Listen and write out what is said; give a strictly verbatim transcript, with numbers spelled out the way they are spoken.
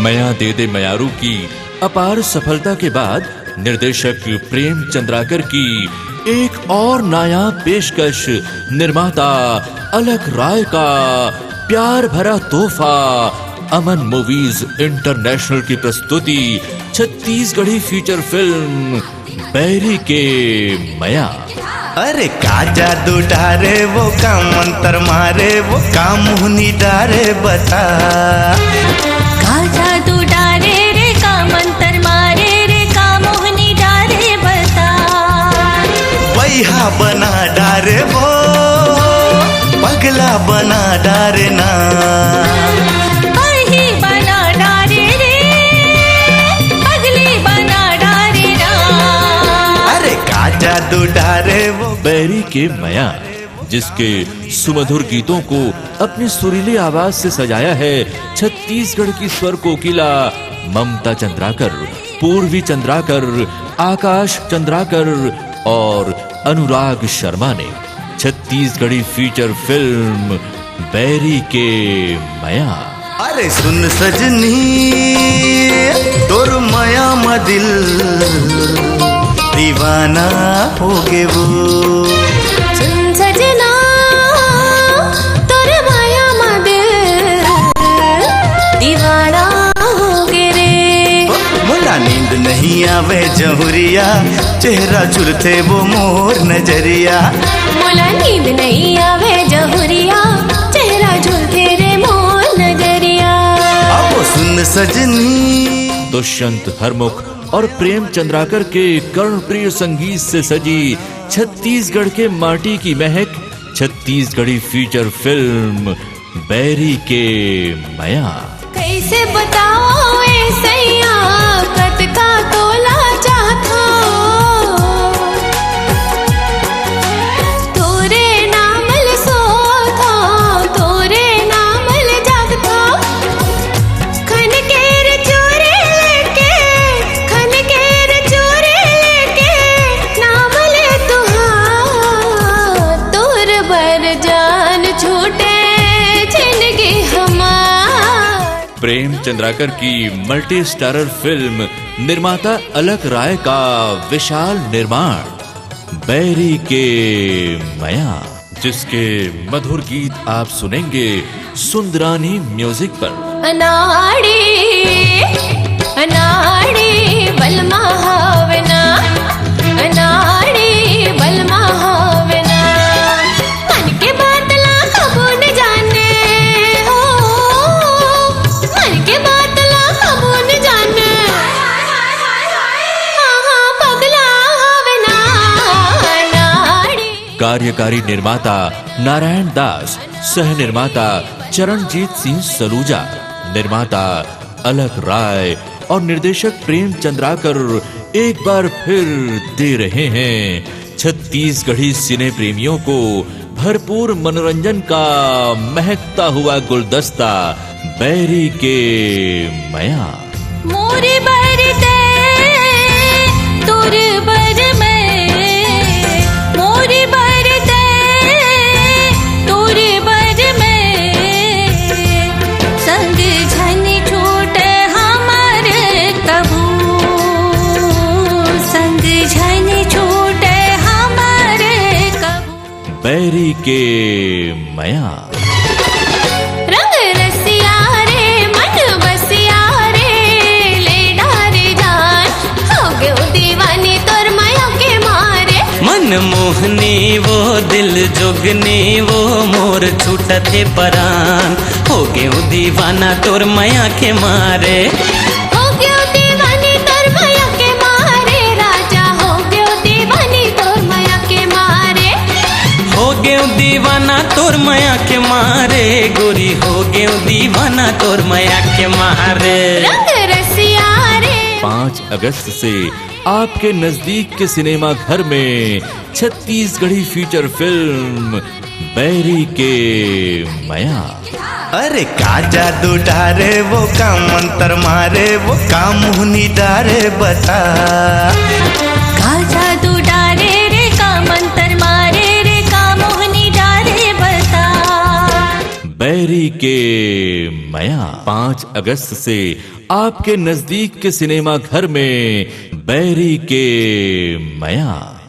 मया दे दे मयारू की अपार सफलता के बाद निर्देशक प्रेम चंद्राकर की एक और नायाब पेशकश, निर्माता अलख राय का प्यार भरा तोहफा, अमन मूवीज इंटरनेशनल की प्रस्तुति छत्तीसगढ़ी फीचर फिल्म बैरी के मया। अरे का जादू डारे वो, का मंत्र मारे वो, का मोहनी डारे बता। का जादू डारे रे, का मंत्र मारे रे, का मोहनी डारे बता। वैहा बना डारे वो, पगला बना डारे ना। वही बना डारे रे, पगली बना डारे ना। अरे का जादू डारे वो। बैरी के मया, जिसके सुमधुर गीतों को अपनी सुरीली आवाज से सजाया है छत्तीसगढ़ की स्वर कोकिला ममता चंद्राकर, पूर्वी चंद्राकर, आकाश चंद्राकर और अनुराग शर्मा ने छत्तीसगढ़ी फीचर फिल्म बैरी के मया। अरे सुन सजनी, तोर मया म दिल दीवाना हो गे वो। सुन सजना, तोर मया म दिल दीवाना हो गे रे। मोला नींद नहीं आवे जहुरिया, चेहरा चुरथे वो मोर नजरिया। मोला नींद नहीं आवे जहुरिया, चेहरा चुरथे रे मोर नजरिया। अब सुन सजनी। दुष्यंत हरमुख और प्रेम चंद्राकर के कर्णप्रिय संगीत से सजी छत्तीसगढ़ के माटी की महक, छत्तीसगढ़ी फीचर फिल्म बैरी के मया। कैसे बताओ ए सैया, कतका तोला चाहथो। तोरे नाम ल सोथो, तोरे नाम ल जागथो। खन के रे चोरी लेके, खन के रे चोरी लेके, नाम ले तुहार, तोर बर जान छूटे जिंदगी हमार। प्रेम चंद्राकर की मल्टी स्टारर फिल्म, निर्माता अलख राय का विशाल निर्माण बैरी के मया, जिसके मधुर गीत आप सुनेंगे सुंदरानी म्यूजिक पर। अनाड़ी, अनाड़ी बलमा हावना, अनाड़ी बलमा हावना। मन के बात ला कबो न जाने हो, मन के बात ला कबो न जाने। हाँ, हाँ, पगला हावना, अनाड़ी। कार्यकारी निर्माता नारायण दास, सह निर्माता चरणजीत सिंह सलूजा, निर्माता अलख राय और निर्देशक प्रेम चंद्राकर एक बार फिर दे रहे हैं छत्तीसगढ़ी सिने प्रेमियों को भरपूर मनोरंजन का महकता हुआ गुलदस्ता, बैरी के मया। मोर बर तैं, तोर बर मैं, मोर बर तैं, तोर बर मैं, संग झन छूट हमर कभू, संग झन छूट हमर कभू। बैरी के मया। रंग रसिया रे, मन बसिया रे, ले डारे जान, हो गयो दीवानी तोर मया के मारे। मन मोहनी वो, दिल जोगनी वो, मोर छूटथे परान, हो गयो दीवाना तोर मया के मारे। हो गयो दीवानी तोर मया के मारे, राजा हो गयो दीवानी तोर मया के मारे। हो गयो दीवाना तोर मया के मारे, गोरी हो गयो दीवाना तोर मया के मारे। रंग रसिया रे। पाँच अगस्त से आपके नजदीक के सिनेमा घर में छत्तीसगढ़ी फीचर फिल्म बैरी के मया। अरे का जादू डारे वो, का मंत्र मारे वो, का मोहनी डारे बता। का जादू डारे रे, का मंत्र मारे रे, का मोहनी डारे बता। बैरी बैरी के मया। पाँच अगस्त से आपके नजदीक के सिनेमा घर में बैरी के मया।